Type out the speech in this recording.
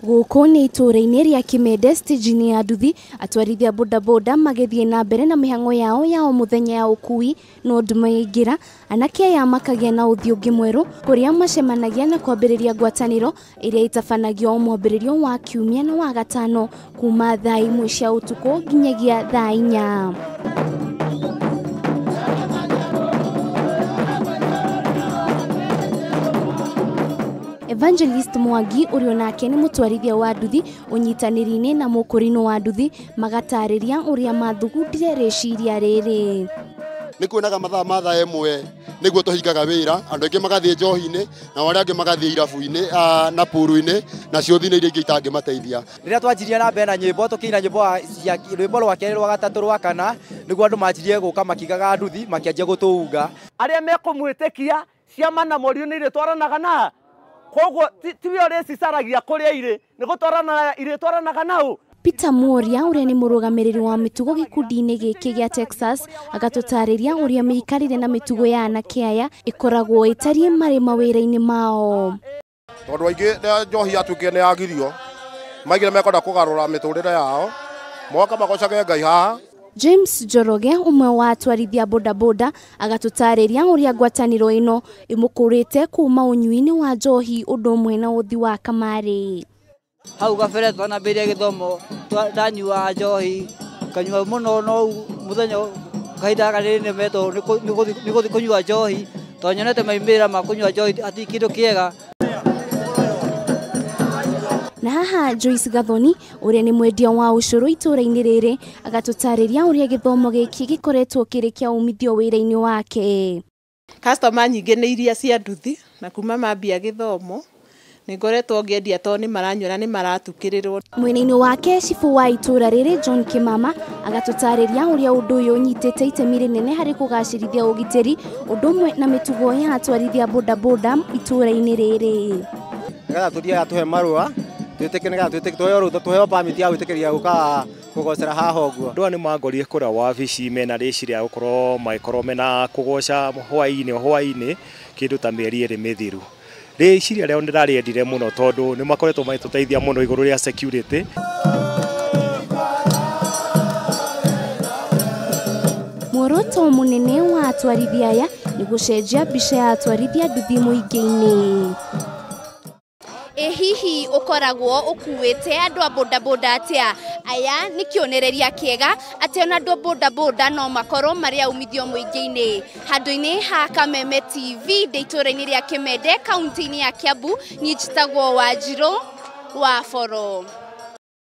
Gũkũ nĩ itũũra-inĩ rĩa Kimende stage-inĩ ya nduthi, atwarithia bodaboda magĩthiĩ na mbere na mĩhang'o yao ya o mũthenya ya ũkui no nduma yaingĩra, anake aya makagĩa na ũthiũ ũngĩ mwerũ kũrĩa macemanagia na kwambĩrĩria ngwatanĩro ĩrĩa ĩtabanagio o mwambĩrĩrio wa kiumia na wa gatano kuma thaa 1 cia ũtukũ nginyagia thaa 4. Evangelist Mwangi ũrĩa onake nĩ mũtwarithia wa nduthi ũnyitanĩri-inĩ na mũkũrinũ wa nduthi magatarĩria ũrĩa mathugundire rĩciria rĩrĩ. Nĩ kuonaga mathaa ma thaa 1 nĩguo tũhingaga wĩra, andũ aingĩ magathiĩ njohi-inĩ na arĩa angĩ magathiĩ irabu-inĩ na puru-inĩ na ciũthi-inĩ iria ingĩ itangĩmateithia. Rĩrĩa twanjirie na mbere na nyĩmbo tũkĩina nyĩmbo cia rwĩmbo rwa kerĩ rwa gatatũ rwa kana nĩguo andũ manjirie gũka makigaga nduthi makĩanjia gũtũunga. Arĩa mekũmwĩtĩkia ciama na morio nĩ irĩtwaranaga na koguo tiwe ũrĩcicaragia kũrĩa irĩ nĩ gũtwarana irĩtwaranaga nau. Peter Muoria ũrĩa nĩ mũrũgamĩrĩri wa mĩtugo gĩkundi-inĩ gĩkĩ gĩa Texas agatũtarĩria ũrĩa mĩikarĩre na mĩtugo ya anake aya ĩkoragwo ĩtariĩ marĩ mawĩra-inĩ mao. Tondũ aingĩ njohi yatuĩkire nĩ yagirio, maigire mekwenda kũgarũra mĩtũrĩre yao moka magocage Ngai haha. James Njoroge ũmwe wa atwarithia bodaboda agatũtarĩria ũrĩa ngwatanĩro ĩno ĩmũkũrĩte kuma ũnyui-inĩ wa njohi ũndũ ũmwe na ũthi wa kamarĩ. Hau kabere twanambĩrĩria gĩthomo ndanyuaga njohi kanyua mũno no mũthenya kahinda gaka nĩmetwo nĩ gũthiĩ kũnyua njohi tondũ nyonete maumĩrĩra ma kũnyua njohi hatirĩ kĩndũ kĩega. Na haha Joyce Gathoni ũrĩa nĩ mwendia wa ũcũrũ itũũra-inĩ rĩrĩ agatũtarĩria ũrĩa gĩthomo gĩkĩ gĩkoretwo kĩrĩ kĩa umithio wĩra-inĩ wake. Customer nyingĩ nĩ iria cia nduthi na kuma mambia gĩthomo nĩ ngoretwo ngĩendia tondũ nĩ maranyua na nĩ maratukĩrĩrwo. Mwena-inĩ wake cibũ wa itũũra rĩrĩ John Kimama agatũtarĩria ũrĩa ũndũ ũyũ ũnyitĩte itemi rĩnene harĩ kũgacĩrithia ũgitĩri ũndũ ũmwe na mĩtugo ya atwarithia bodaboda itũũra-inĩ rĩrĩ. Nĩgetha tũthiaga tũhe marũa twĩtĩke nĩgetha twĩtĩke tũheo rũtha tũheo permit ya gwĩtĩkĩria gũka kũgocera haha ũguo. Andũ aya nĩ mangorire kũrĩa wabici mena rĩciria gũkorwo magĩkorwo mena kũgoca hwaĩ-inĩ kĩndũ ta mĩeri 2 mĩthiru. Rĩciria rĩao nĩndarĩendire mũno tondũ nĩ makoretwo magĩtũteithia mũno igũrũ rĩa security. Muoroto mũnene wa atwarithia aya nĩ gũcenjia mbica ya atwarithia nduthi mũingĩ-inĩ. Ĩ hihi ũkoragwo ũkuĩte andũ a bodaboda atĩa? Aya nĩ kĩonereria kĩega atĩ ona andũ a bodaboda no makorwo marĩ aumithio mũingĩ-inĩ. Handũ-inĩ ha Kameme TV ndĩ itũũra-inĩ rĩa Kimende kaunti-inĩ ya Kiambu, niĩ njĩtagwo Wanjirũ wa Boro.